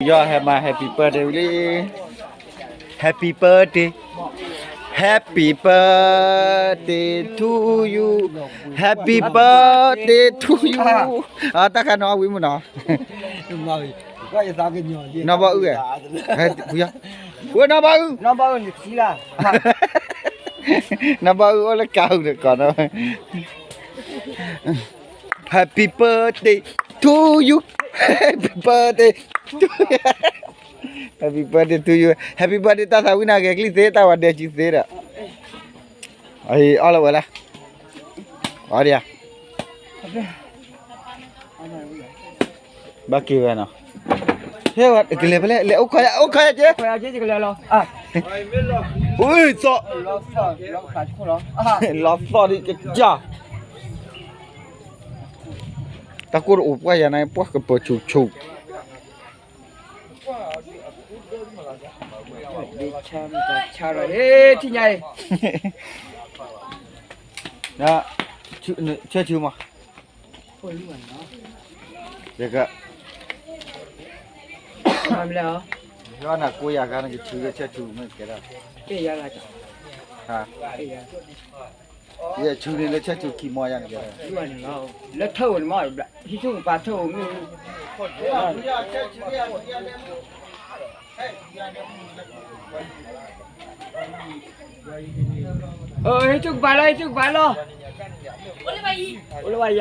ယီၤဟဲမၤ happy birthday ဝံၤလံ happy birthday happy birthday to you happy birthday to you တၢ်ခါနီၤဝံၤမုၢ်နီၤ နီၢ်ဘီအုၣ် ဝဲနီၢ်ဘီအုၣ် နီၢ်ဘီအုၣ်အိၣ်လၢကါအုၣ်တကီၢ်နီၤ Happy birthday to you Happy birthday to you Happy birthday to you Happy birthday တၢ်သးဝံၣ်နၤဂဲၤကလံၣ်သ့ တၢ်ဝဲဒဲကံသ့ဒီး အီၣ်လၢဝဲလၢ အီဒံး ဘၣ်က့ၤဝဲနီၤ ဟဲဝဲ ကလဲၤဖဲလဲၣ် လဲၤအိၣ်ခီယၤ အိၣ်ခီယၤက့ ဝံသီၣ် လီၤသီၣ်ဒ်ကစၢ် တၢ်ကိၢ်တအိၣ်ပှၢ်ယၤန့ၣ် ပှၢ်ကပၢၤဆူၣ်ဆူၣ် ဆါထံၣ်ညါအံၤ ဆဲဆူမး ယက ယနၤကိးယၤဂၤနကဆူယဆဲဆူမ့ၢ်ကဲဒၣ် ယဆူန့ၣ်လၢဆဲဆူခံမီယၤန့ၣ်ကဲ လၢထၢၣ်ဧိၤန့ၣ်မး ဟံးဆူၣ်ကပၤထၢၣ်ဧိၤမ့ၢ် ဟံးဆူၣ်ကပၤလီၤ ဟံးဆူၣ်ကပၤလီၤ အိၣ်လၢဝဲယၤ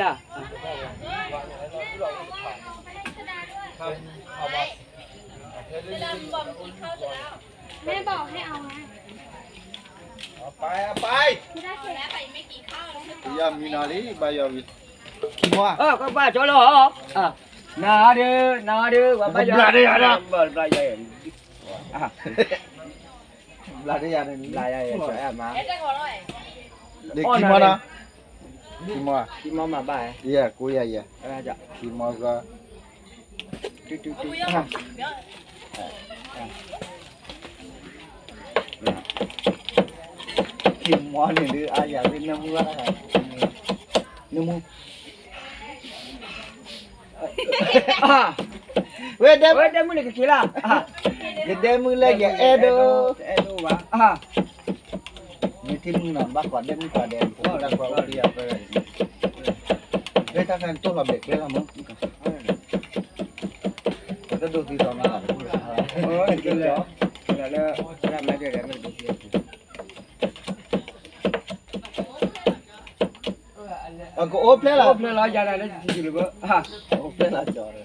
ယမံနီၤလံ ဘါယွၤဝံၤ ခံမီ ကဘၣ်ကၠီလီၤ နၤဒီး နၤဒီး ဘၣ်ယွၤ ဘျါဒးယၤဒၣ် ဘျါဒးယၤန့ၣ် ဘျါယၤယၤ ခံမီနီၤ ခံမီ ခံမီမးဘၣ် ယကိးယၤယၤ ခံမီက ခံမီန့ၣ်ဒုး အါယၤဒုး နၢမူဘၣ်တၢ် နၢမူ ဝဲ ဝဲဒဲမုၣ်န့ၣ်ကက့ၤလၢ် ယဒဲမုၣ်လၢယအဲၣ်ဒိး အဲၣ်ဒိးဘၣ် မ့ၢ်ထံမုၣ်နီၤ ဘၣ်ကွၢ်ဒဲမုၣ်ကွၢ်ဒဲး ပတၢ်ကွၢ်အိၣ်ဖဲယၤပၢၢ် ဖဲတၢ်ခါန့ၣ်တိၢ်လီၤဘဲးကျဲလီၤမး ပတဒိးသံသီမး လၢ လၢ လၢ ကအိၣ်ဖျဲၣ်လီၤ အိၣ်ဖျဲၣ်လီၤ ယၤဒၣ်လၢ အိၣ်ဖျဲၣ်လီၤ ကၠီၤ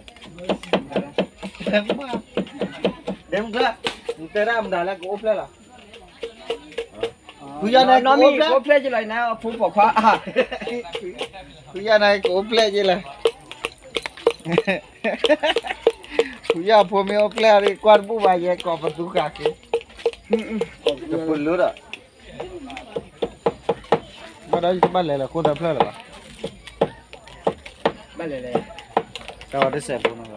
ဒဲမုၣ်ကျၢၢ် နတဲဒၣ်မတၤလၢကအိၣ်ဖျဲၣ်လီၤ ဖုယၤန့ၣ် ကအိၣ်ဖျဲၣ် ကအိၣ်ဖျဲၣ်ကလီၤနၤ အဖိပိာ်ခွါ ဖုယၤန့ၣ် ကအိၣ်ဖျဲၣ်ကလီၤ ဖုယၤဖိမ့ၢ်အိၣ်ဖျဲၣ် ကွၢ်တဘူၣ်ဘၣ် ယဲကိးပသူဃာ်က့ၤ တပလၢဒီး ဘၣ်ဒီးယတဘၣ်လဲၤလၢဃိသၢဖျၢၣ်လၢၤဘၣ် ဘၣ်လဲၤလဲၤ တၢ်ဝဲတစဲးဖိနီၤ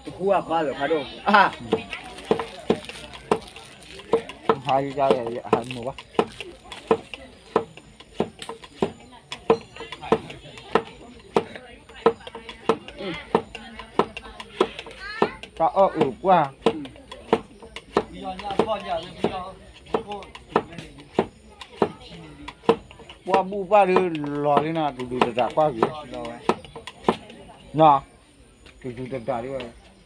တဃူအခွါလၢၤဖးဒိၣ် ဟါယကဟါမိၢ်ဘၣ် တၢ်အီၣ်အုးပှၢ် ပှၢ်ဘူၣ်ပှၢ်ဒုးလီၤလံနီၤ တူၢ်တူၢ်တတၢ်ကွၢ်က့ၤ နီၤ တူၢ်တူၢ်တတၢ်ဒ်ဝဲ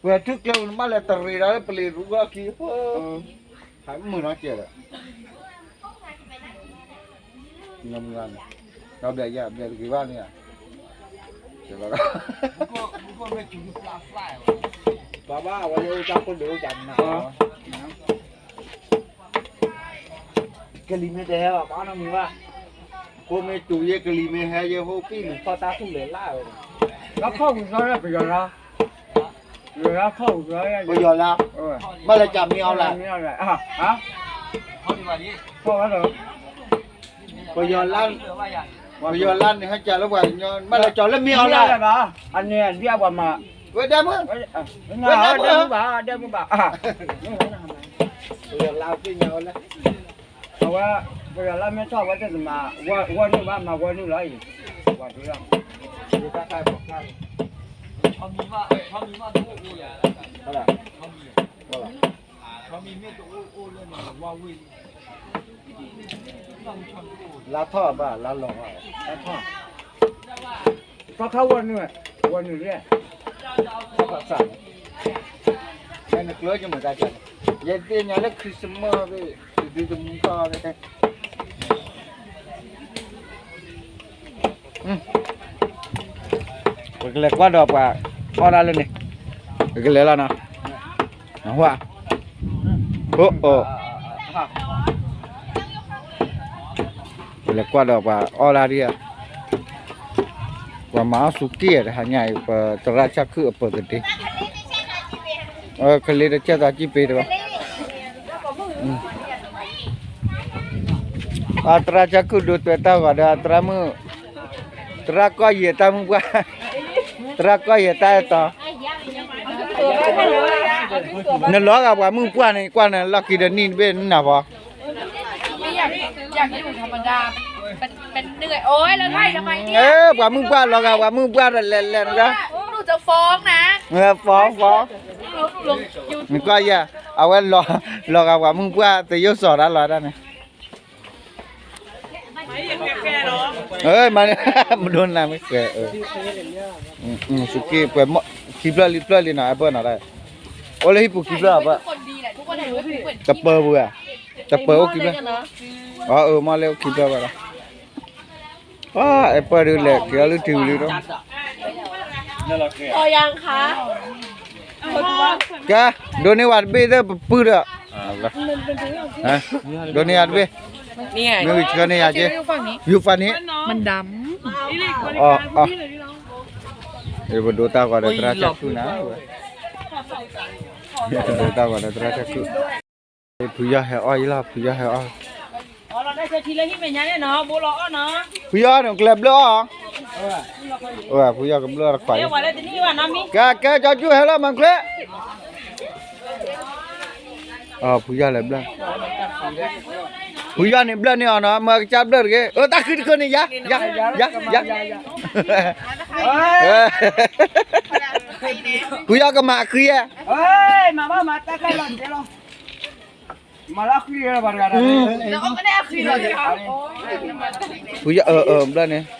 ပှဲၤထူၣ်ကျဲဧိၤနဘၣ်လဲၤတရံးဒီးပလံၤရူၢ်အခံ ဟဲမုာ်နီၤကဲဒီး နမုာ်ဂၤန့ၣ် ဒီးဘျဲၣ်ယၤဘျဲၣ်တဂ့ၤဘၣ်န့ၣ် ဘၣ်ဘၣ် အဝဲလၢအိၣ်တၢ်ခိၣ်ဒုးအိၣ်ကနၤ ကလံၤမ့ၢ်တဟဲဘၣ် ဘၣ်နီတမံၤဘၣ် ကိးမ့ၢ်တူၤယဲကလံၤမ့ၢ်ဟဲယဲ ဟိပံၣ်လူၤဖီၣ်တၢ်သူၣ်လဲၤလၢ်ဝဲ လၢဖီၣ်ဝံၤစီဒီးပယီၤလီၤ ပယီၤလၢဖီၣ်ဝံၤစီ ပယီၤလၢ ဘၣ်လဲၤကၢ်မ့ၢ်အီၤလၢ် မ့ၢ်အီၤလၢ် ဖီၣ်ဝဲဒီး ပယီၤလၢ ပယီၤလၢန့ၣ်ဟဲကၢ်လၢပှၤကညီ ဘၣ်လဲၤကၢ်လၢမ့ၢ်အီၤလၢ် အန့ၣ်အဒံအပှၤမၤ ဝဲဒဲမုၣ် ဝဲဒဲမုၣ် ဒဲမုၣ်ဘၣ် ဒဲမုၣ်ဘၣ် ပယီၤလၢသ့ၣ်ညါဝဲလၢ အဝဲ ပယီၤလၢမ့ၢ်ထီၣ်ဝဲတသမၤ ဝီနုၢ်ဘၣ်မၤဝီနုၢ်လီၤအံၤ ပှၤဒုလီၤ ယတၢ်ခါပှၤခါလီၤ လါထီၣ်ဘၣ် လါလီၤဘၣ် လါထီၣ် သီထီၣ်ဝီနုာ် ဝီနုာ်လံ နကျၢၢ်ကမုာ်တၢ်ကၢ် ယသ့ၣ်ညါလၢ Christmas ဘ့ၣ် တဒုတမူထီၣ်ဘ့ၣ် ပကလဲၤကွၢ်ဒီးပှၤအီၣ်ဒၣ်လၢန့ၣ် ပကလဲၤလီၤနီၤ နဟါ အိၣ်အိၣ် ပလဲၤကွၢ်ဒီးပှၤအီၣ်ဒၣ်ဒ်ဧါ ပှၤမၤအီၣ်စူးက့ၣ်တဟါညါအံၤ ပသရၣ်ဆၣ်ခုၣ်အပၢၤကဒ့ ကလ့တကဲသိးကံၣ်ပ့တဘၣ် အသရၣ်ဆၣ်ခုၣ်ဒိတွဲတၢ်ဂီၤဒီးသရၣ်မုၣ် သရၣ်ကီၢ်ယဲၢ်တၢ်မုၢ်ပှၢ် သရၣ်ကီၢ်ယဲၢ်တၢ်အဲၣ်တီ နလီၤဂာ်ပှၤမုၢ်ပှၢ်န့ၣ် ကွၢ်နလီၢ်ခံဒီးနံၣ်တဘ့ၣ်နနၢ်ဖီ ပှၤမုၢ်ပှၢ်လီၤဂာ်ပှၤမုၢ်ပှၢ်ဒီးလဲၤလဲၤနက ဖီဖီ နကွၢ်ယဲၢ် အဝဲလီၤဂာ်ပှၤမုၢ်ပှၢ် သယိၣ်စီၤတၢ်လီၤတၢ်န့ၣ် မဒိနၤမ့ၢ်ဃဲ စူးက့ၣ်ပှဲၤ ခံဖျၢၣ်လံဖျၢၣ်လံနီၤ အဲၣ်ပၢၢ်နီၤ အိၣ်လၢဟံၣ်ပူၤခံဖျၢၣ်အဘၢၣ် တပၢၤပူၤဧါ တပၢၤအိၣ်ခံဖျၢၣ် အမ့ၢ်လၢအိၣ်ခံဖျၢၣ်ဘၣ်ဒီး အဲၣ်ပၢၢ်ဒုးလဲၤက့ၤအီၤလၢထံဝံၤလံဒီး ကဲ ဒိးန့ၢ်ဝဲတဘ့ၣ်သ့ၣ်ပပုၢ်ဒီး ဒိးန့ၢ်ယၤတဘ့ၣ် မ့ၢ်ဝံၤဆှၢန့ၢ်ယၤက့ၤ ယူၤဖးန့ၣ် ပဒိးတၢ်ဂီၤဒီးသရၣ်ဆၣ်ခုၣ်နၤ ပဒိးတၢ်ဂီၤဒီးသရၣ်ဆၣ်ခုၣ် ဖုယီၢ်ဟဲအီၣ်အံၤလီၤ ဖုယီၢ်ဟဲအီၣ် ဖုယီၢ်န့ၣ် ကလဲၤဘျၢၣ်အီၣ် ဖုယီၢ်ကဘျၢၣ်တခွးအံၤ ကဲ ကဲ ကၠီကၠူၣ်ဟဲလီၤမၤချ့ ဖုယီၢ်လဲၤဘျၢၣ် ဖုယီၢ်န့ၣ်ဘျၢၣ်န့ၢ်အီၤနီၤ မၤကစၢ်ဘျၢၣ်တဂ့ၤ အၢ တၢ်ဃံတခါန့ၣ် ယၤ ယၤ ယၤ ယၤ ဖုယီၢ်ကမၤအဃံဧါ ဖုယီၢ် အၢ အၢ ဘျၢၣ်န့ၣ်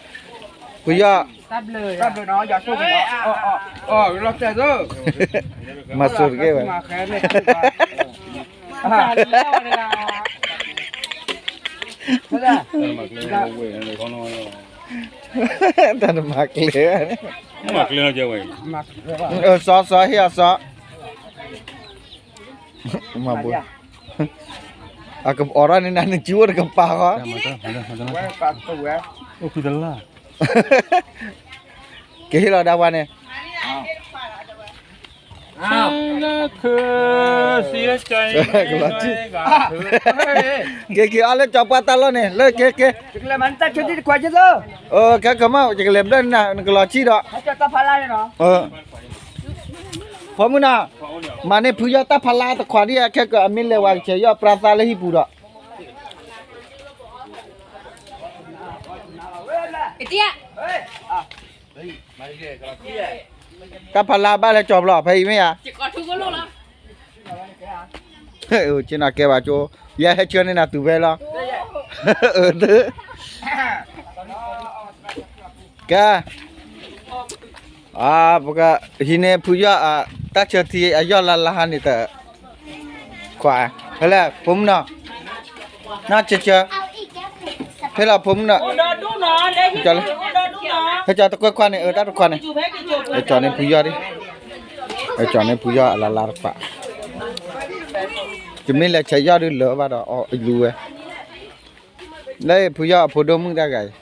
ဖုယီၢ် မၤစိၤတက့ၢ်ဝဲ တၢ်တမၤကျဲၤ စီၤ စီၤ ဟ့ၣ်အီၤစီၤ မၤဘိ အကအိးထီၣ်န့ၣ် နကၠူအိၣ်တကပၤဃီ ကဟ့ၣ်လီၤဒၣ်ပှၤန့ၣ် ကလီၤဆံၣ် က့ၤက့ၤအီၣ်လၢကၠီပှၢ်တၢ်လီၢ်န့ၣ် လၢက့ၤက့ၤ ခဲကမၣ် ယကလဲၤဘျၢၣ်နၤ နကလီၤဆံၣ်ဒီး ဖိမုၣ်နီၤ မၤန့ၢ်ဖုယီၢ်တၢ်ဖးလါတခွးဒ်အခဲကၢၤ အမ့ၢ်လဲၤဝဲကဆဲးယီၢ်ပြါသးလၢဟံၣ်ပူၤဒီး တၢ်ဖးလါဘၣ်လဲၤကၠီၤဘျီ ဖဲအံၤမ့ၢ်ဧါ ဆ့ၣ်နီၤကဲဘၣ်ကၠိ ယဟဲဆှၢန့ၢ်နၤတုၤဖဲလီၤ ကဲ ပကဟံးန့ၢ်ဖုယီၢ် တၢ်ဆၢထံအယီၢ်လါလါဟါန့ၣ်တခွး ဖဲလဲၣ် ဖိမုၣ်နီၤ နီၢ်ဆၢဆၢ ဖဲလီၤဖိမုၣ်နီၤ ဟဲကၠီၤတကွဲၢ်ခွါန့ၣ် အၢ တၢ်တခွးန့ၣ် ဟဲကၠီၤန့ၢ်ဖုယီၢ်ဒ် ဟဲကၠီၤန့ၢ်ဖုယီၢ်အလါလါတခွး တမ့ၢ်လဲၤဆဲးယီၢ်ဒ်လၢဘၣ်ဒီး အလူဝဲ လၢဖုယီၢ်အဖိဒိၣ်မုၣ်တၢ်ဂၤအံၤ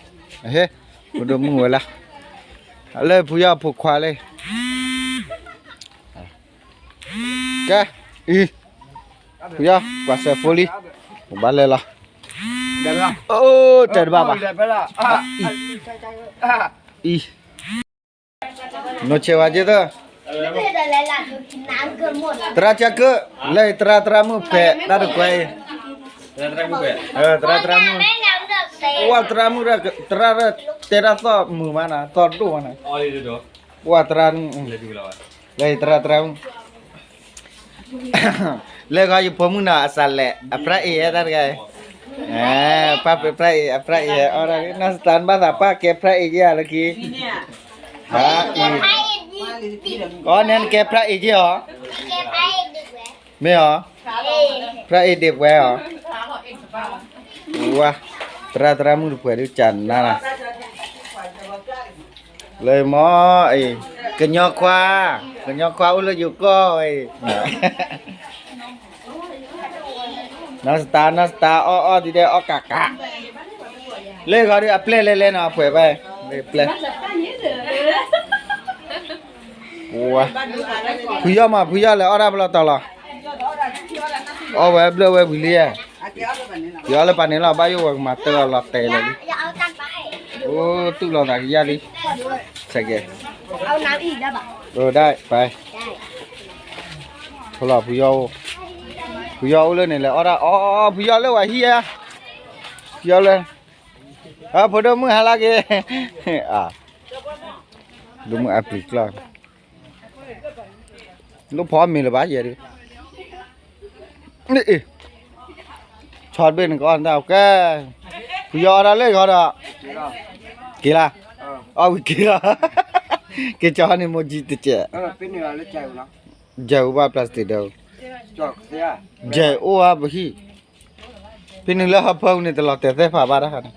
အဟ့ ဖိဒိၣ်မုၣ်ဝဲလၢ လၢဖုယီၢ်အဖိခွါလၢ ကဲ အံၤ ဖုယီၢ် ကွၢ်စဲးဖိလံ ပဘၣ်လဲၤလီၤ အိၣ် တဲတဘၣ်ဘၣ် အံၤ နီၢ်ဆဲးဝဲက့သၢ သရၣ်ဆၢခုၣ် လၢသရၣ်သရၣ်မုၣ်ဖဲတၢ်တကွဲအံၤ သရၣ်သရၣ်မုၣ် ဝဲသရၣ်မုၣ် သရၣ်တဲတၢ်သီၣ်မုာ်မးနၤ သီၣ်ဒိၣ်မးနၤ ဝဲသရၣ်, လၢသရၣ်သရၣ်မုၣ်, လၢဂီၤယဖိမုၣ်နီၤ အစးလဲၣ် အဖျါအ့ၣ်တၢ်တဂၤ, ပၢ်ဖဲဖျါအ့ၣ် အဖျါအ့ၣ်အီၣ်တၢ် နီၢ်စတၢ်ဘၣ်သးပှၢ်ကဲဖျါအ့ၣ်က့ၤဧါလၢခံ, ဖျါအ့ၣ်, အီၣ်နဲနကဲဖျါအ့ၣ်က့ၤအီၤ, မ့ၢ်အီၤ, ဖျါအ့ၣ်ဒ့ၣ်ပှဲၤအီၤ, ဝါ, သရၣ်သရၣ်မုၣ်တပှဲၤဒုးကနၤလီၤ လၢမ့ၢ်အံၤ, ကညီခွါ, ကညီခွါအိၣ်လၢယိၤကီၢ်ဝဲအံၤ, နီၢ်စတၢ် နီၢ်စတၢ် အီၣ်အီၣ်ဒ်ဒဲး အီၣ်ကးကး, လၢဂီၤဒုးအပျဲၢ်လဲၤလဲၤနီၤ အပှဲၤဘၣ်, လၢပျဲၢ်, ဝါ, ဖုယီၢ်မး ဖုယီၢ်လဲၤအီၣ်တၢ်ပလီၢ်တီၤလီၤ, အီၣ်ဝဲဘျၢၣ်ဝဲဝံၤလံဧါ, ယအီၣ်လၢပာ်န့ၣ်လီၤ ဘၣ်ယိၣ်ဝဲကမၤတၢ်လီၤတဲာ်လီၤလံ, အိၣ်တူၢ်လိာ်သးကယၢ်လံ, စဲးကဲး, အိၣ်ဒၣ်ပၢ်, ဖုလီၤဖုယီၢ်အိၣ်, ဖုယီၢ်အိၣ်လၢန့ၣ်လဲၤအီၣ်တၢ် အီ ဖုယီၢ်လၢဝဲဟံၣ်ဧါ, ဖုယီၢ်လၢ, ဖိဒိၣ်မုၣ်ဟါလၢက့ၤ, ဒိၣ်မုၣ်အပျံၤကျီၢ် လိၣ်ဖီမ့ၤလၢၤဘၣ်ယဲဒုး, ဆီတဘ့ၣ်နကအီၣ်တၢ်ကဲ, ဖုယီၢ်အီၣ်တၢ်လၢဂီၤဒီး, က့ၤလၢ, အီၣ်ဝံၤက့ၤလီၤ, က့ၤကီန့ၣ်မိၢ်ကၠံတစဲး, ယဲၢ်အိၣ်ဘၣ် plastic ဒီး, ယဲၢ်အိၣ်ဘၣ်ပဟံၣ်, ဖဲနုာ်လၢဟီဖၢပူၤန့ၣ် တလီၤတဲာ်သဲဖးဘၣ်တၢ်ခါန့ၣ်,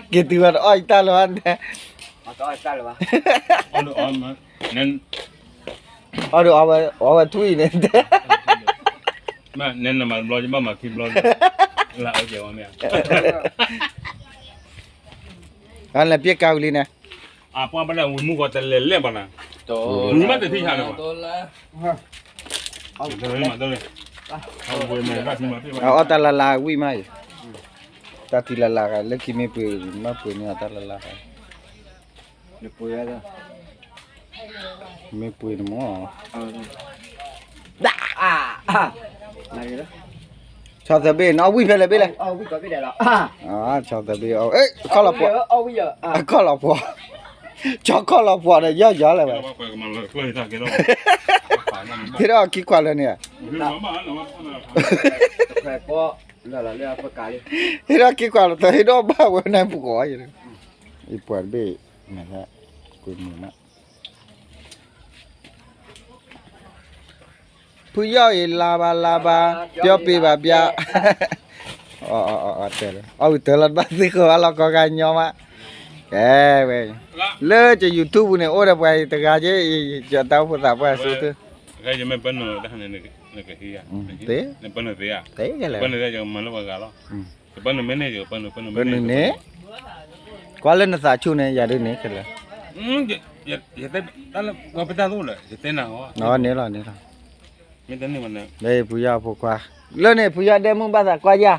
က့ၤတုၤဝဲတအီၣ်ယတၢ်လၢၤဘၣ်န့ၣ်, အီၣ်ဒီးအီဝဲထွံၣ်အံၤန့ၣ်, လဲၤပျဲကါဝံၤလံန့ၣ်, အပှၤဘၣ်လၢဝံၤမူကီၢ်တလဲၤလဲၣ်ဘၣ်နၤ, ဝံၤမးတထံၣ်ဟါလၢၤဘၣ်, အအီၣ်တၢ်လၢ်လၢ်ဝံၤမးအံၤ, တၢ်ထံလၢ်လၢ်ဂၤ လၢခံမ့ၢ်ပှ့ၤ မ့ၢ်ပှ့ၤန့ၢ်အီၤတၢ်လၢ်လၢ်ဂၤ, မ့ၢ်ပှ့ၤန့ၣ်မ့ၢ် ဆီသၢဘ့ၣ် နအီၣ်ဝံၣ်ဖဲလဲၣ်ဘ့ၣ်လဲၣ်, ဆီသၢဘ့ၣ်အီၣ်, အခီၣ်လီၤပှီၤ, ဆီခီၣ်လီၤပှီၤဒီးယီၢ်ယီၢ်လၢၤဘၣ်, ဟ့ၣ်ဒီးခံခွးလၢာ်န့ၣ်, ဟ့ၣ်ဒီးခံခွးလၢာ် ဟ့ၣ်ဒီးဘၣ်ဝဲန့ၣ်ပူၤဃီ, ယပှၤတဘ့ၣ်, ကွၢ်မုာ်မး ဖုယီၢ်အံၤ လါဘၣ်လါဘၣ်, ပျီပ့ၤဘၣ်ပျီ, တဲလၢ အီၣ်ဝံၤတၢ်လီၤတဘၣ်သ့ၣ်ဃီဘၣ်လီၤ ကီကါညီမး, ကဲဝဲ, လၢက YouTube ပူၤန့ၣ် အိၣ်ဒီးပှၤအံၤတဂၤက့ၤ, ယတၢ်အိၣ်ဖှိၣ်သးပှၢ်အစိၤသ့, သ့, ပၢနုာ်သ့ဧါ, ပၢနုာ်သ့, ပၢနုာ်န့ၣ်, ကွၢ်လၢနသးဆူၣ်န့ၣ် ယၤဒ်န့ၣ်ခဲလၢာ်, န့ၣ်လီၤန့ၣ်လီၤ, ဖုယီၢ်ဖိခွါ, လၢန့ၣ် ဖုယီၢ်ဒဲမုၣ်ဘၣ်သးကွၢ်ယၤ,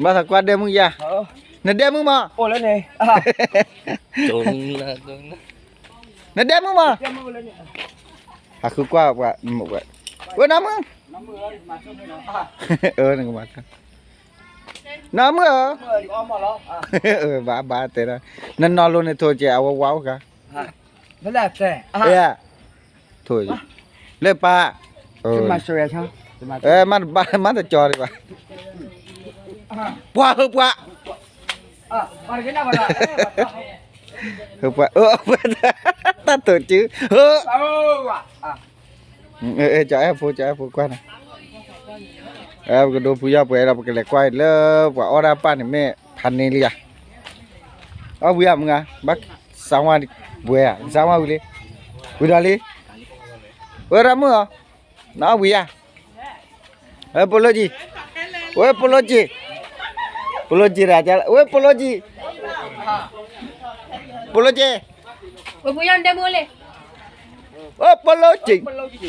ဘၣ်သးကွၢ်ဒဲမုၣ်ယၤ, နဒဲမုၣ်မး, နဒဲမုၣ်မး, ဟးဃုကွၢ်ပှၤ, ဝဲနမုၣ်, နမုၣ်ဧၢ, ဘၣ်ဘၣ်တဲဒၣ်, နနီၤလိၤန့ၣ်ထိၣ်ကဲး အဝဲဝါအိၣ်ဂၤ, ထိၣ်, လၢပၢ်, မ့ၢ်တဘၣ်မ့ၢ်တကၠီဒံးဘၣ်, ပှၤဧၢပှၤ, ပှၤ, တၢ်ထိၣ်စု, ကအဲၣ်ဖိ ကအဲၣ်ဖိကွၢ်န့ၣ်, ပကဒိဖုယီၢ်ပှဲၤဒီး ပကလဲၤကွၢ်လၢပှၤအီၣ်တၢ်ပၢ်န့ၣ် မ့ၢ်ဖးန့ၢ်လံဧါ, အီၣ်ဝံၤဧါမုၢ်ဂၤ, ဘၣ်စးဝါပှဲၤဧါ, စးဝါဝံၤလံ, ဝံၤဒီးလံ, ဝဲရၣ်မုၣ်ဧၢ, နအီၣ်ဝံၤဧါ, ဝဲပိလိကံ, ဝဲပိလိကံ, ပိလိကံတဂၤ, ဝဲပိလိကံ, ပိလိကံ, ဝဲပိလိကံ, ပိလိကံ,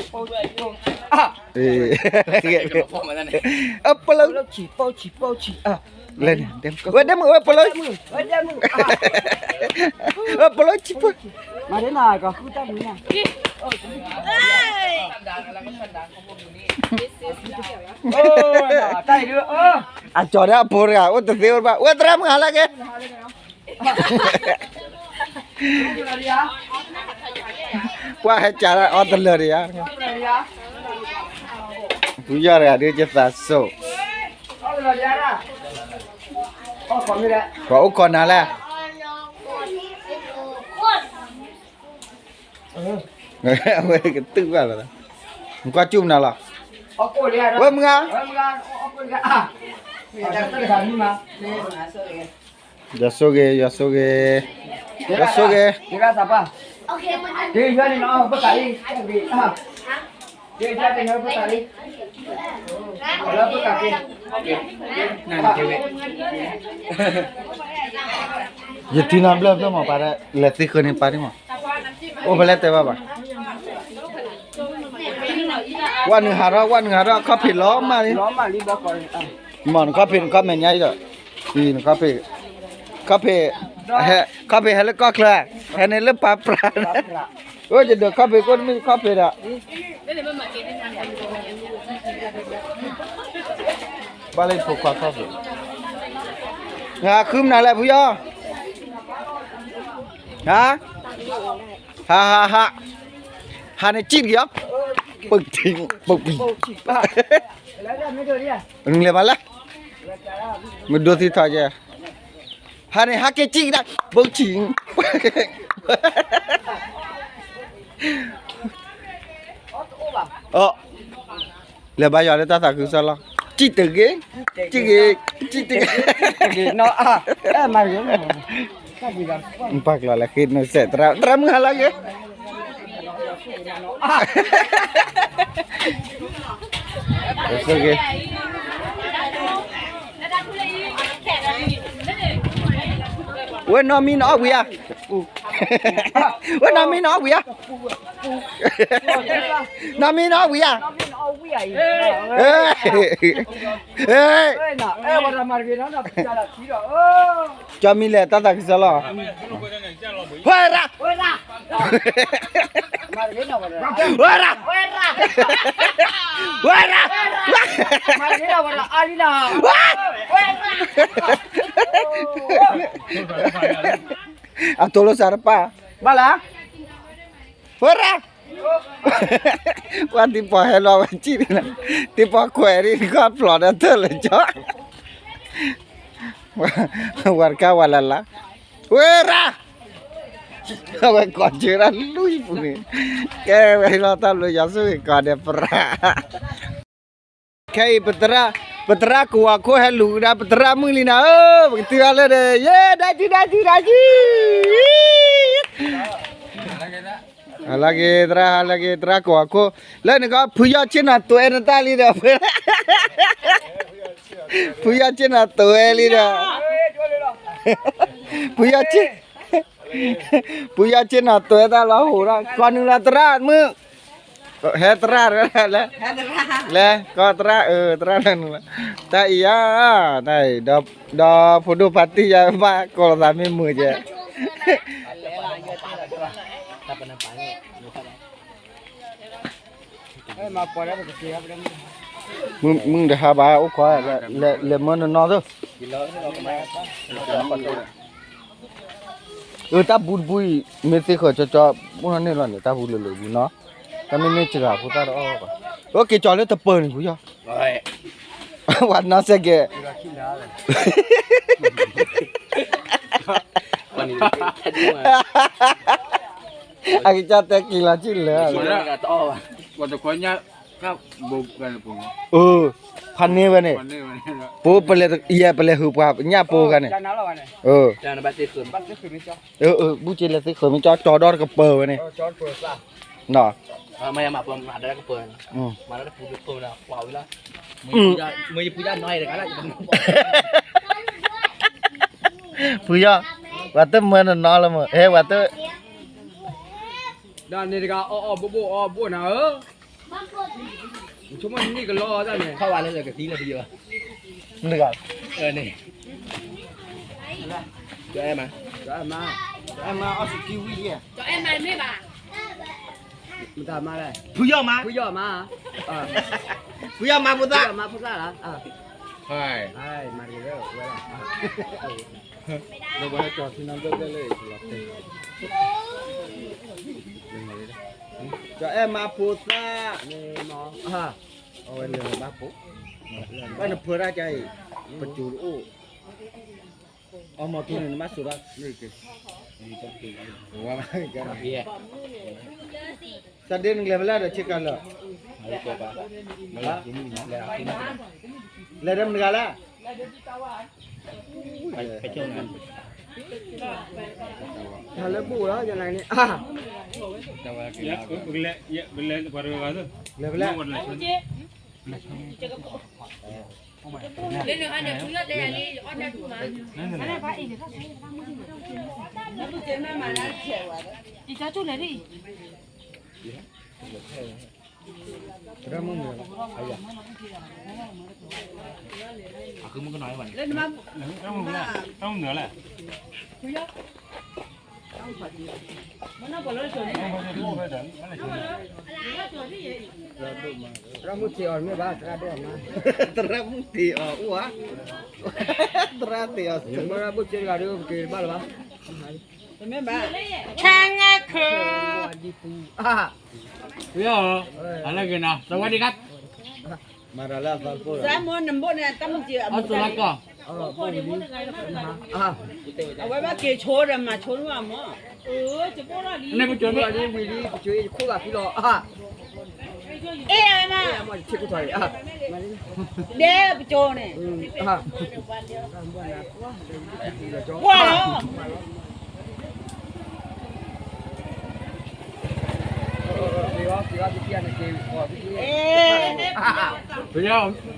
ဝဲဒဲမုၣ် ဝဲပိလိ, ဝဲပိလိကံ, ပိလိကံ, အကၠီၤဒၣ်အဖိတဂၤ အိၣ်တသ့အိၣ်တဘၣ် ဝဲသရၣ်မုၣ်ဟါလၢက့ၤ, ပှၤဟဲကးအီၣ်တလၢာ်ဒီးယၤ, ဖုယီၢ်တဂၤဒုးကသးစိး, ပှၤအိၣ်ခိးနၤလဲၣ်, အဝဲကတုၢ်ဘၣ်လီၤ, နကွၢ်ကၠူၣ်မနုၤလီၤ, ဝဲမုၢ်ဂၤ ယွၤဆိၣ်ဂ့ၤ, ယွၤဆိၣ်ဂ့ၤ, ယွၤဆိၣ်ဂ့ၤ, ယထံၣ်နၤဘျၢဘျၢမး ပၢ်, လဲၤသ့ဃၢၤန့ၣ်ပၢ်န့ၣ်မး, အိၣ်ဖဲလဲၣ်တဲဘၣ်ဘၣ်. ဝဲနုာ်ဟးထီၣ် ဝဲနုာ်ဟးထီၣ် ခီၣ်ဖံးလီၤမၢ်လံ, မ့ၢ်နခီၣ်ဖံး နခီၣ်မဲာ်ညါအံၤဒီး, နခီၣ်ဖံး, ခီၣ်ဖံး, ခီၣ်ဖံးဟဲလၢကီၢ်ချၢ, ဟဲန့ၣ်လၢပၢ်ပြး, အိၣ်ယဒုးခီၣ်ဖံးကိၣ်တမ့ၢ်ခီၣ်ဖံးဒီး ဘၣ်လၢဖိခွါခီၣ်ဖံး, နဃုမနုၤလဲၣ်ဖုယီၢ်, ဟါ, ဟါဟါဟါ, ဟါန့ၣ်ကံၣ်တက့ၢ်အီၤ, ပုတ်ထံ, ပုတ်ပံ, နလဲၤမးလဲၣ်, မ့ၢ်ဒိသံထီၣ်ကဲ, ဟါန့ၣ် ဟါက့ၤကံၣ်ကဒါ, ပုတ်ထံ, အ လဲၤဘါယွၤလၢတၢ်သးခုကစီၣ်လီၤ, ကံၣ်တဂ့ၤ, ကံၣ်ဂ့ၤ, ကံၣ်တဂ့ၤ, ပာ်ကျီၤလၢဃ့နိစဲး သရၣ်မုၣ်ဟါလၢဂ့ၤ, ဆိၣ်ဂ့ၤ, ဝဲနီၢ်မံနအီၣ်ဝံၤဧါ, ဝဲနီၢ်မံနအီၣ်ဝံၤဧါ, နီၢ်မံနအီၣ်ဝံၤဧါ, ကၠီမံလဲၣ်တၢ်သးခုကစီၣ်လီၤ, ဝဲရၣ်, ဝဲရၣ်, ဝဲရၣ်, အတိၢ်လိာ်စးတပၢ်, ဘၣ်လၢ, ဝဲရၣ်, ပှၤတံၤပီၢ်ဟဲလီၤဝဲကံၣ်န့ၣ်, တံၤပီၢ်ခွဲးဒ်နခီၣ်ဖျိးဒီးတၢ်လၢကၠီ, ဝဲတခါဝဲလၢ်လၢ်, ဝဲရၣ်, အဝဲကိးစၢၤတၢ်လွံၢ်ပူၤန့ၣ်, ကဲဝဲလီၤတၢ်ဘျုးယွၤဆိၣ်ဂ့ၤကိးဂၤဒဲးပြး ခဲအံၤ ပသရၣ်ကဝီၤခိၣ်ဟဲလူၤကဒါ ပသရၣ်မုၣ်လံနၤဧၢ, ပကတုၤအီၤလၢဒီး ယဲ ဒၢကံ ဒၢကံ ဒၢကံ, ဟါလၢဂ့ၤသရၣ် ဟါလၢဂ့ၤ သရၣ်ကဝီၤခိၣ်, လၢနကီၢ် ဖုယီၢ်ဆ့ၣ်နီၤတွဲနတၢ်လံဒီး ဖုယီၢ်ဆ့ၣ်နီၤတွဲလံဒီး ဖုယီၢ်ဆ့ၣ် ဖုယီၢ်ဆ့ၣ်နီၤတွဲတၢ်လီၤဟိးဒီး ကိးနုာ်လီၤသရၣ်မုၣ်, ဟဲသရၣ်, လဲၤ, လဲၤ, ကိးသရၣ်, အၢ သရၣ်လၢနုာ်လီၤ, တၢ်အံၤဧါ, တၢ်အံၤ, ဒီးဖိဒိၣ်ဖါတံၢ်ယါဘၣ်ကိးလီၤသးမ့ၢ်မုာ်ကဲ မုၢ်တဟါဘၣ်အိၣ်ခိး, လဲၤမၢနနီၢ်သိး, အၢ တၢ်ဘူတဘူအံၤ မ့ၢ်သ့ဃၢၤကၠီကၠီ အိၣ်နီၢ်န့ၣ်လီၤန့ၣ် တၢ်ဘူလၢာ်လၢာ်ဘူနီၤ, တၢ်မ့ၢ်မ့ၢ်စှၤဖိသၣ်တအီၣ်ဘၣ်, အိၣ်က့ၤကၠီလၢတပၢၤန့ၣ် ဖုယီၢ်, ဝဲနီၢ်စဲးကဲး အကစၢ်တဲက့ၤလီၤကံၣ်လၢာ်, ဖးန့ၢ်ဝဲန့ၣ်, ပလဲၤယဲၢ်ပလဲၤဟုးပှၤညၣ်ပိဂၤန့ၣ်, ဘူၣ်က့ၤလဲၤသ့ဃၢၤမ့ၢ်ကၠီ ကၠီဒီတကပၢၤဝဲန့ၣ်, ဖုယီၢ်, ပှၤတမၢနနီၢ်လၢမ့ၢ် ဟဲပှၤတ ဒီးန့ၣ်တဂၤအီၣ်အီၣ်ဘိၣ်ဘိၣ်အီၣ်ဘိၣ်နၤဧၢ, ဆိကမိၣ်နံၣ်ကလီအီၤတၢ်န့ၣ်, ထီၣ်ဝဲလၢကသံလၢပယီၤ, မတဂၤ, န့ၣ်, ကအဲၣ်မး, ကအဲၣ်မး, ကအဲၣ်မးအီၣ်စူၤကံဝံၣ်ယဲၢ်, ကအဲၣ်မးမ့ၢ်ဘၣ်, မတၤမးလဲၣ်, ဖုယီၢ်မး, ဖုယီၢ်မး, ဖုယီၢ်မးဖိသၣ်, ဖုယီၢ်မးဖိသၣ်လီၤ, မၤတဂ့ၤဝဲလီၤ, ဒီးပှၤဟဲကၠီၤထံနီၤဘျဲၣ်ဘျဲၣ်လၢအံၤလီၤတဲာ်, ကၠီၤအဲၣ်မါဖိသၣ်န့ၣ်မး, အဝဲလဲၤဘၣ်ဖိ, ဘၣ်နဖၢတၢ်ကအံၤ, ပစိၤတအိၣ်, အမၤထူန့ၣ် နဘၣ်စိာ်ဘၣ်, သးဒ့နကလဲၤဖဲလဲၣ်ဒီးဆ့ကၤလၢာ်, လဲၤဒီးမတၤတဂၤလဲၣ်. တၢ်လၢဘူၣ်လီၤ ယနၤန့ၣ်, လဲၤဖဲလဲၣ်, သရၣ်မုၣ်စ့အီၤမ့ၢ်ဘၣ် သရၣ်ဒိၣ်မး, သရၣ်မုၣ်စ့အီၤအိၣ်ဧါ, သရၣ်စ့အီၤ, သရၣ်မုၣ်စ့တဂၤဒီး ပက့ၤတဘၣ်လၢၤဘၣ်, ဆါငါခု, အလၢဂ့ၤနီၤ သဝီဒံးကါ, မၤတၢ်လၢအသီတကိးဒီး, အစိၤလီၤကီၢ်, အဝဲဘၣ်က့ၤဆိဒီးမၤဆိန့ၢ်ဘၣ်မး, န့ၣ်ပစိၤန့ၣ်ဝံၤလံ ပစိၤယခိၣ်ဘၣ်ဖံလီၤ, အ့ၣ်မး, ဒဲပစိၤန့ၣ်, ကွၢ်လီၤ ပယီၤ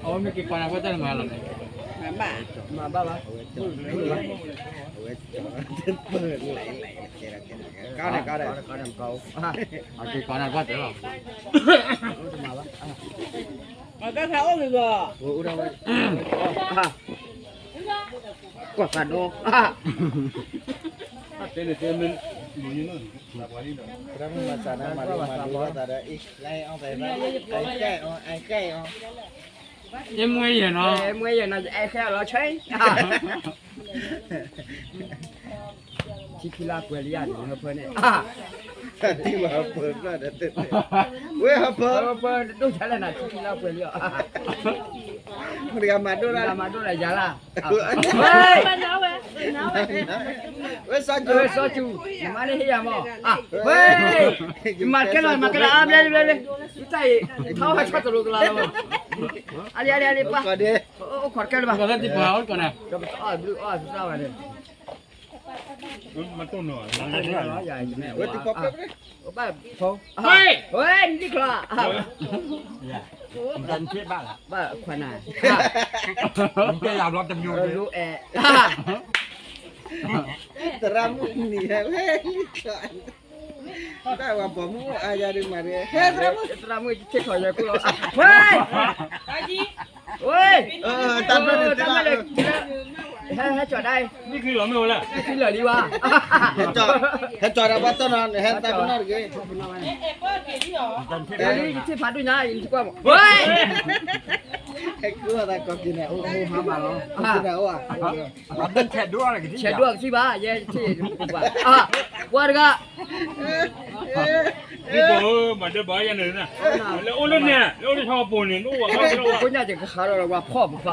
အဝဲမ့ၢ်က့ၤကွၢ်နၤဘၣ်တၢ်နမၤလီၤန့ၣ်, မၤဘၣ်ဘၣ်, ကါန့ၣ်ကါန့ၣ်, အက့ၤကွၢ်နၤဘၣ်တၢ်လီၤ, ကါခါအိၣ်ဂ့ၤဂီၤ, ကွၢ်သးဒီး, တဲန့ၣ်တဲမ့ၢ်, သရၣ်မုၣ်မၤစၢၤနၤ မၤလိမၤဒိဘၣ်သးဒီးအံၤ, လၢအံၤအီၣ်သး, အံၤကဲအီၤ, အံၤကဲအီၤ, ယမွဲယဲၢ်နီၤ, ယမွဲယဲၢ်နီၤ ယအဲၣ်ခဲအီၤလီၤဆဲး, ထံခံလါပှဲၤလံယၤန့ၣ် ဟၢဖၢန့ၣ်, ထံဝဲဟၢဖၢ, ဝဲဟၢဖၢ, ဟၢဖၢဒိၣ်ဒၣ်လဲၣ်နၤ ထံခံလါပှဲၤလံအီၤ, မတၤဂၤမၤဒိၣ်လၢ, မတၤဂၤမၤဒိၣ်လၢယၤလၢ် ဝဲစီၤစူၤ, စီၤစူၤ, နမါန့ၣ်ဟ့ၣ်ယၤမး, ဝဲ, မၤကဲလီၤ မၤကဲလီၤ အါဘျဲဘျဲဘျဲ, တၢ်အံၤ, ထီၣ်ဝဲဆီတလိၤကလါလီၤ, အလံ အလံ အလံ ပၢ်, အိၣ်ခိးတကဲလၢၤဘၣ်, ဘၣ်, ဝဲ, နံၣ်ချီ, ဘၣ်ခွါနၤ, အဲ, သရၣ်မုၣ်နံၤဟဲဝဲ, တၢ်ဝဲပိာ်မုၣ်အါယၤဒုးမၤဒ်, ဟဲသရၣ်မုၣ်, သရၣ်မုၣ်ဆ့ၣ်ထီၣ်ယဲၢ်ခိၣ်လီၤ, ဝဲ, တၢ်ဘျီန့ၣ်, ဟဲ, ဟဲကၠီၤဒၣ်, မ့ၢ်ချံလီၤမ့ၢ်ဝဲလဲၣ်, မ့ၢ်ချံလီၤလံဝဲ, ဟဲကၠီၤဒၣ်ဘၣ်တီၢ်နီၤ နဟဲတၢ်ပနီၣ်တဂ့ၤ, ယထံၣ်ဖးဒိၣ်ညါ ယထံၣ်ကွၢ်မး, ဝဲ, ဟဲကၢသးကီၢ်က့ၤန့ၣ် အိၣ်ဟါမးလီၤ, က့ၤန့ၣ်အိၣ်ဧါ, ဆဲးဒိၣ်ကသံဘၣ် ယဲထံၣ်ပှၤ, ပှၤတဂၤ မၤဒၢဘၣ်ယၤန့ၣ်, လၢအိၣ်လၢန့ၣ် လၢအိၣ်လၢဆီကပိၤန့ၣ် နအိၣ်ဝဲ, ဖိညါက့ၤကဟးဒီးဝဲဖီၣ်ပဖး,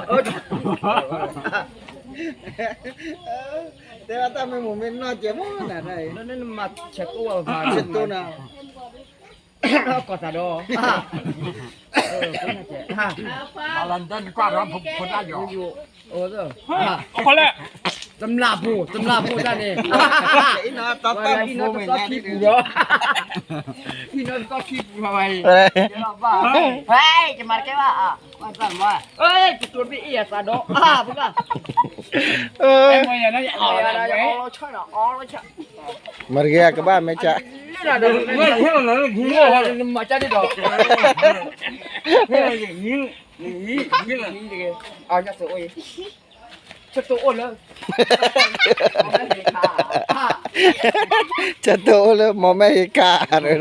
တဲဝဲတၢ်မ့ၢ်မိၢ်မ့ၢ်နီၢ်ကဲမ့ၢ်နၤတၢ်အံၤ, နမၤဆဲးကိၣ်ဝဲဖး, ဆဲးတိၢ်နၤ ကီၢ်သးဒီး, လၢနတၢ်နကွၢ်ဒီးဖိဒၣ်ယီၤ, တမျၢ်ဖိ, တမျၢ်ဖိတၢ်န့ၣ်, အံၤနီၢ်တသီခံပူၤဒီး, အံၤနီၢ်တသီခံပူၤဒီးဝဲအံၤ, ယမၤတကဲဘၣ်, တကျိၤမ့ၢ်အ့ၣ်အသးဒီး, ပက မၤတကဲကဘၣ်မဲာ်ဆှး, မၤတကဲဒီး, ဆၢတိၢ်အိၣ်လၢ, ဆၢတိၢ်အိၣ်လၢ မ်မဲဟ့ၣ်ကၣ်ဒီး,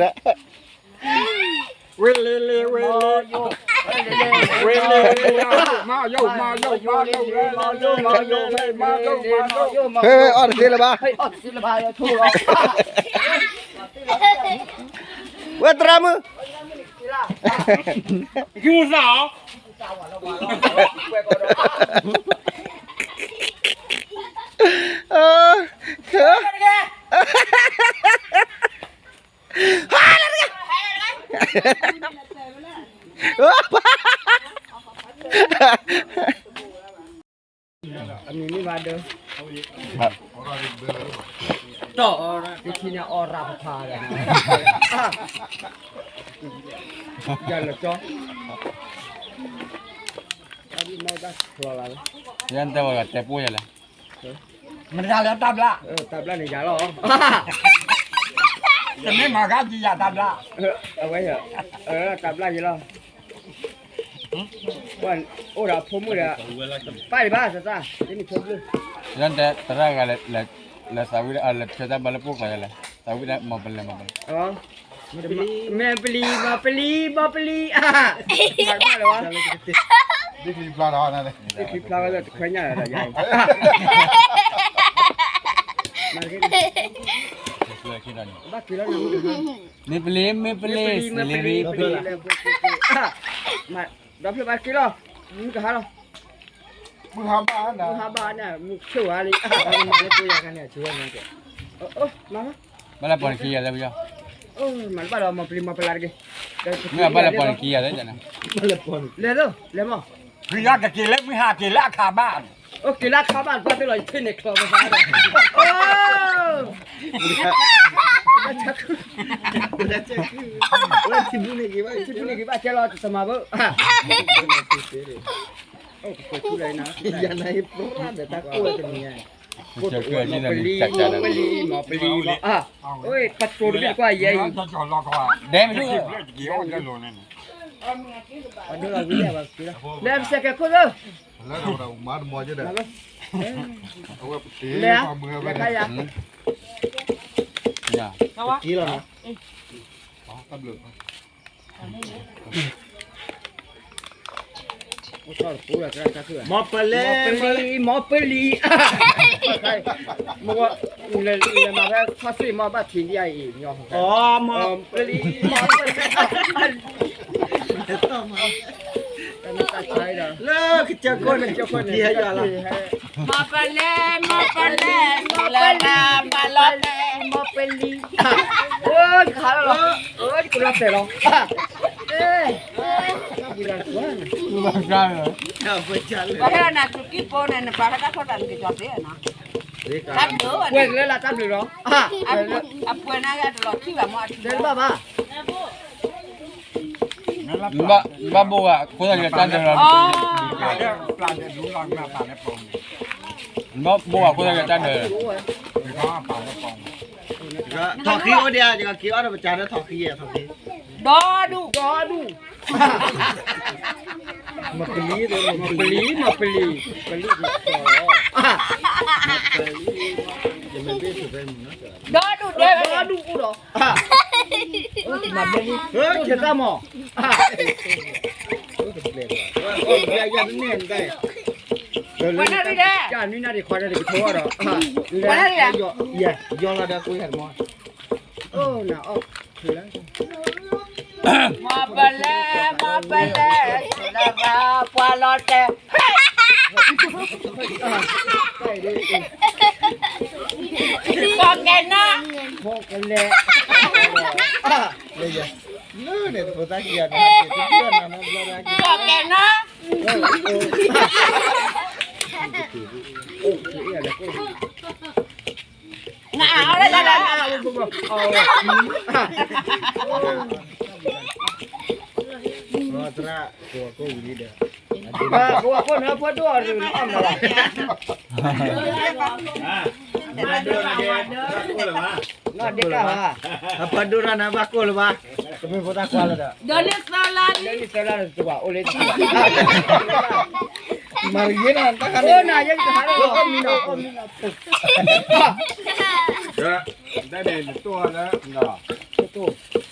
ဝ့ၢ်လ့လ့ဝ့ၢ်လ့, ဟဲ အီၣ်တသ့လၢၤဘၣ်. ဝဲသရၣ်မုၣ် ကသးအီၤ အမံၤမ့ၢ်ဘၣ်ဒၢ တီၢ် တထံၣ်န့ၣ်အီၣ်ရၣ်ဖးဖးဒီး ယၤလၢကၠီ တၢ်ဘၣ်မ့ၢ်ဘၣ်ဖျီလာ် ယၤတဲဝဲတဲပူယၤလဲၣ် မတၤလၢတၢ်ဘျၣ် တၢ်ဘျၣ်န့ၣ်ယၤလီၤ တမ့ၢ်မၤဂၤကံယၤတၢ်ဘျၣ် အဝဲ တၢ်ဘျၣ်ယၤလီၤ အိၣ်ဒီးဖိမုၣ်ဒီး ပၢ်ဒံးဘၣ်သးသၣ် တမ့ၢ်ဖိမုၣ် လၢသရၣ်ဂၤ လဲၤသးဝံၣ် လဲၤဆၢတၢ်ဘၣ်လၢပှိၢ်ကျါယၤလဲၣ် သးဝံၣ်ဒၣ်မီၤပလဲၤမီၤပလဲၤ မ့ၢ်ပလံၤ မ့ၢ်ပလံၤ မ့ၢ်ပလံၤ မ့ၢ်ပလံၤ မ့ၢ်ပလံၤ ဘၣ်လၢဝဲ ဘၣ်လၢတခွဲညၣ်ဒီးယၤ ဘၣ်က့ၤလီၤ မ့ၢ်ပလံၤ မ့ၢ်ပလံၤ စလ့ရံ ပလံၤ ဒီဖျၢၣ်ဘၣ်က့ၤလီၤ မုၢ်ကဟါလီၤ မုၢ်ဟါဘၣ်နၤ မုၢ်ဟါဘၣ်န့ၣ် မုၢ်ဆိၣ်ဝါလံ မၤလၢပှိၢ်ယၤခါန့ၣ် ဆိၣ်ဝါန့ၣ် မၤ ဘၣ်လၢပှၤနခံဂၤလၢပယီၤ မၤတဘၣ်လီၤ မၤပလံၤမၤပလါတက့ၢ် မ့ၢ်ဘၣ်လၢပှၤနခံဂၤလၢ လဲၤသိး လဲၤမီၤ ဖုယီကက့ၤလၢမုၢ်ဟါက့ၤလၢအခါဘၣ် အိၣ်က့ၤလၢအခါဘၣ် ပှၤသ့ၣ်လီၤယထံၣ်န့ၣ်ချီမၤသးဒီး အိၣ် ထံဘူန့ၣ်က့ၤဘၣ် ထံဘူန့ၣ်က့ၤဘၣ် ကဲလီၤတမၤဘၣ် အိၣ်ကကိးထူလၢနၤ ယၤနၤဟ့ၣ်ပျီဒီးတၢ်ကိၢ်ဝဲတနံၤညါ မီၤပလံၤ မီၤပလံၤ မီၤပလံၤ မီၤ အၢ ပတိၤတဘ့ၣ်တကွၢ်ယဲအံၤ ဒဲမ့ၢ် ဒဲမ့ၢ်စဲးကဲခိၣ်သၢ လၢမၤတမီၤကဒီး အဝဲပတ့ လဲၤ ပှၤမုၢ်ဟဲဝဲ လဲၤခါယၤ က့ၤလီၤနီၤ မီၤပလဲ မီၤပလံၤ မီၤပလံၤ မီၤပလံၤ မီၤပလံၤ မီၤပလံၤ မီၤပလံၤ မီၤပလံၤ လၢကစၢၢ်ခိၣ်န့ၣ် ကစၢၢ်ခိၣ်န့ၣ် မီၤပလဲ မီၤပလဲ လၢနၤပာ်လီၤတဲ မီၤပလံၤ အိၣ်တခါလီၤ အိၣ်တခါလီၤတဲလီၤ ပှၤဟဲနၤသုးကံၢ်ဖိန့ၣ် နပာ်လၢတၢ်ခိၣ်တၢ်နက့ၤကီၤသ့နီၤ တၢ်ဘျုးဝဲ ကွဲးလၢလၢတၢ်ဘျုးလီၤ အပှဲၤနၤဂၤတလီၤထံၣ်ဘၣ်မီၤ တဲတဘၣ်ဘၣ် ဘၣ်ဘိဝဲ ခိၣ်သၣ်ကတၢၢ်ဒီး ဘၣ်ဘိဝဲ ခိၣ်သၣ်ကတၢၢ်ဒီး ထီၣ်ဃံအိၣ်ဒံး ယကက့ၤအီၣ်ဒီးပစၢ်ဒီးထီၣ်ဃံယဲ ထီၣ်ဃံ ဒီဒူၣ် ဒီဒူၣ် မပလံၤ မပလံၤ မပလံၤ ပလံၤ ဒီဒူၣ် ဒီဒူၣ် ဒီဒူၣ် မၤဘဲလံ ကဲတၢ်မီၤ ပှၤနၢ်ရံၣ်ဒဲး နွံနၣ်ရံၣ်ခွါနၢ်ရံၣ်ကထိအီၤဒီး ပှၤနၢ်ရံၣ်ဒဲး ယီၤလီၤဒီးကွံာ်ဟဲတမီၤ အိၣ်နၤအီၣ် မီၤပလဲ မီၤပလဲ လၢပှၤလီၤတဲာ် ကီၢ်ကဲနီၤ ကီၢ်ကလဲ လၢန့ၣ် ဖိသၣ်ခံဂၤန့ၣ် ကီၢ်ကဲနီၤ နအါအီၣ်လၢတၢ်လၢ သရၣ် ကိးဝဲကိးဝံၤလံဒီး ကိးဝဲကိးနၢ်ပှဲၤဒိၣ်အီၤ အီၣ်မနုၤလီၤ နီၢ်ဒ့ကၢ်ဘၣ် အပှၤဒိၣ်တၢ်နၤဘၣ်ကိးလၢၤဘၣ် တမ့ၢ်ဖိသၣ်ခွါလၢၤဒီး ဒီးန့ၣ်သၢလါ ဒီးန့ၣ်သၢလါဒီးတဝၤအိၣ်လၢ မၤတဂ့ၤနီၤ တၢ်ခါန့ၣ် အိၣ်နၤယဲကဟးလီၤ အီၣ်မံနီၤ အီၣ်မံနီၤ တၢ်န့ၣ်နတိၢ်လၢ တိၢ်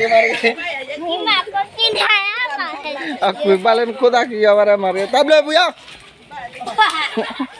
မၤတဂ့ၤ မၤတဂ့ၤ, အကွံာ်ဘၣ်လၢနခိၣ်သၣ်ခံယီၤဘၣ်ဒီး မၤတဂ့ၤ တၢ်ဘျုးပူၤယီၤ.